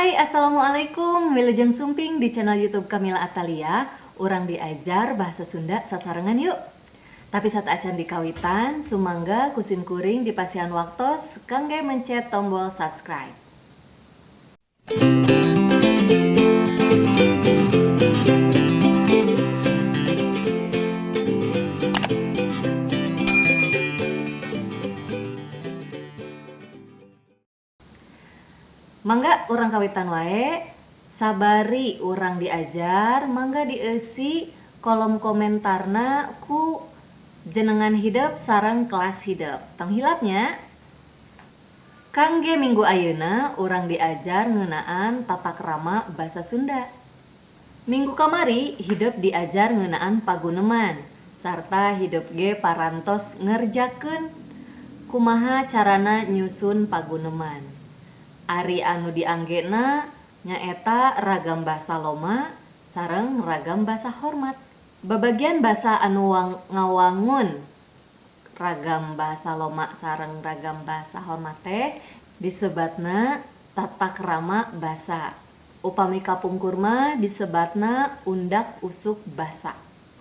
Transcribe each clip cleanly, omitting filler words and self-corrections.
Hai, assalamualaikum. Wilujeng sumping di channel YouTube Kamila Atalia. Urang diajar bahasa Sunda sasarengan yuk. Tapi sateuacan dikawitan, sumangga ku sim kuring dipasihan waktos kangge mencet tombol subscribe. Mangga urang kawitan wae, sabari urang diajar, mangga dieusi kolom komentarna ku jenengan hidep sareng kelas hidep. Tong hilap nya. Kangge minggu ayeuna urang diajar ngeunaan tata krama basa Sunda. Minggu kamari hidep diajar ngeunaan paguneman sarta hidep ge parantos ngerjakeun kumaha carana nyusun paguneman. Ari anu dianggena nyaeta ragam basa loma sareng ragam basa hormat. Babagian basa anu ngawangun ragam basa loma sareng ragam basa hormat teh disebatna tata krama basa. Upami kapungkur mah disebatna undak usuk basa.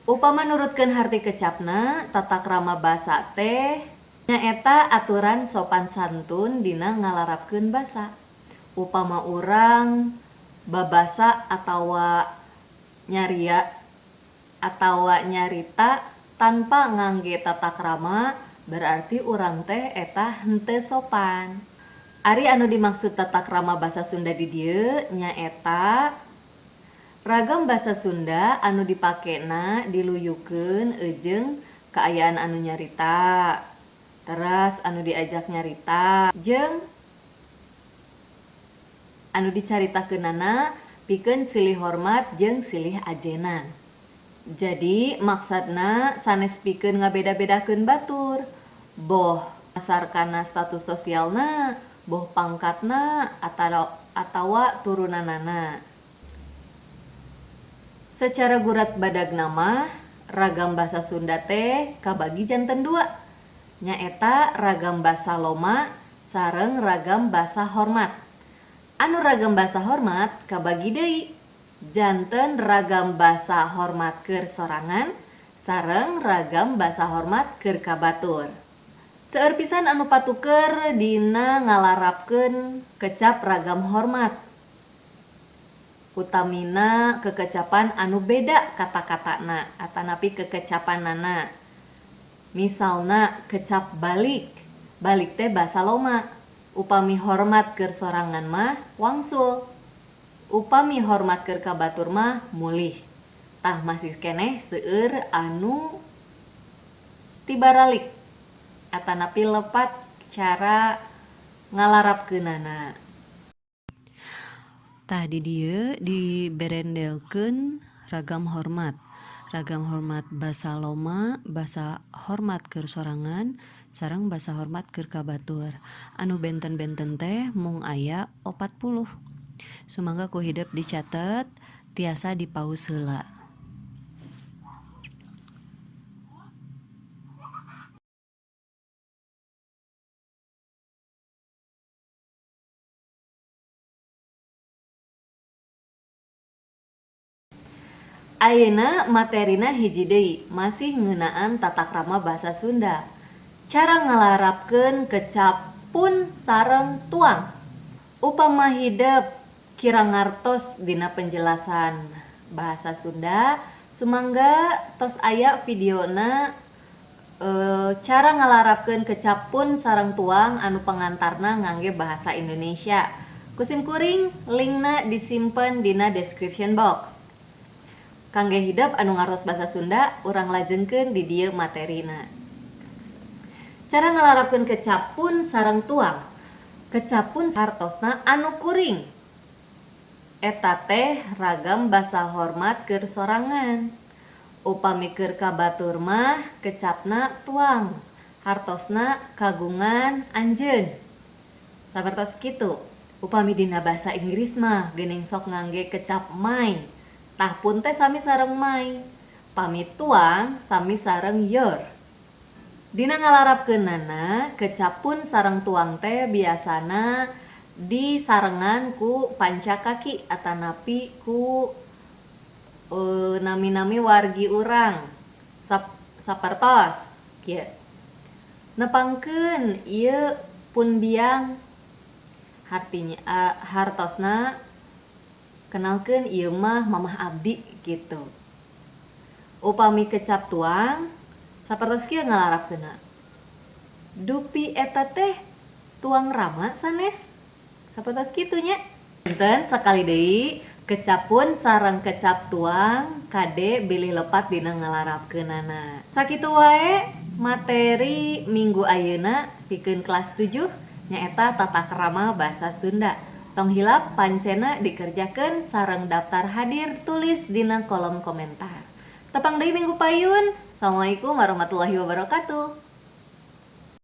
Upama nurutkeun harti kecapna, tata krama basa teh nyaeta aturan sopan santun dina ngalarapkeun basa. Upama urang babasa atawa nyaria atawa nyarita tanpa ngangge tata krama, berarti urang teh eta henteu sopan. Ari anu dimaksud tata krama basa Sunda di dieu nyaeta ragam basa Sunda anu dipakena diluyukeun eujeung kaayaan anu nyarita, teras anu diajak nyarita, jeung anu dicaritakeunana pikeun silih hormat jeung silih ajenan. Jadi maksudna sanes pikeun ngabeda-bedakeun batur, boh asarkana status sosialna, boh pangkatna atawa turunanana. Secara gurat badagna mah ragam basa Sunda teh kabagi janten dua, nyaeta ragam basa loma sareng ragam basa hormat. Anu ragam basa hormat kabagi deui janten ragam basa hormat keur sorangan sareng ragam basa hormat keur kabatur. Seueur pisan anu patuker dina ngalarapkeun kecap ragam hormat. Utamina kekecapan anu beda kata-katana atanapi kekecapanana. Misalna kecap balik, balik teh basa loma. Upami hormat keur sorangan mah wangsul. Upami hormat keur kabatur mah mulih. Tah masih keneh seueur anu tibaralik atanapi lepat cara ngalarapkeunana. Tah di dieu diberendelkeun ragam hormat. Ragam hormat basa loma, basa hormat keur sorangan, sareng basa hormat keur kabatur. Anu benten-benten teh mung aya 40. Sumangga ku hidep dicatet tiasa dipaus heula. Ayeuna materina hiji deui masih ngeunaan tata krama basa Sunda. Cara ngalarapkeun kecap pun sareng tuang. Upama hidep kirang ngartos dina penjelasan bahasa Sunda, sumangga tos aya videona cara ngalarapkeun kecap pun sareng tuang anu pengantarna ngangge bahasa Indonesia. Ku sim kuring linkna disimpen dina description box. Kangge hidep anu ngartos bahasa Sunda, urang lajengkeun di dieu materina. Cara ngalarapkeun kecap pun sareng tuang. Kecap pun hartosna anu kuring. Eta teh ragam basa hormat keur sorangan. Upami keur kabatur mah kecapna tuang, hartosna kagungan anjeun. Sapertos kitu. Upami dina bahasa Inggris mah geuning sok ngangge kecap my. Tah pun teh sami sareng my. Pami tuang sami sareng your. Dina ngalarapkeunana kecap pun sareng tuang teh biasana Disarengan ku pancakaki atanapi ku nami-nami wargi urang sapertos kieu. Nepangkeun ieu pun biang hartinya hartosna kenalkeun ieu mah mamah abdi gitu. Upami kecap tuang sapertos kieu ngalarapkeunna. Dupi eta teh tuang rama sanes? Sapertos kitu nya. Punten sakali deui, kecap pun sareng kecap tuang kade bilih lepat dina ngalarapkeunana. Sakitu wae materi minggu ayeuna pikeun kelas 7, nyaeta tata krama basa Sunda. Tong hilap pancena dikerjakeun sareng daftar hadir tulis dina kolom komentar. Tepang deui minggu payun. Assalamualaikum warahmatullahi wabarakatuh.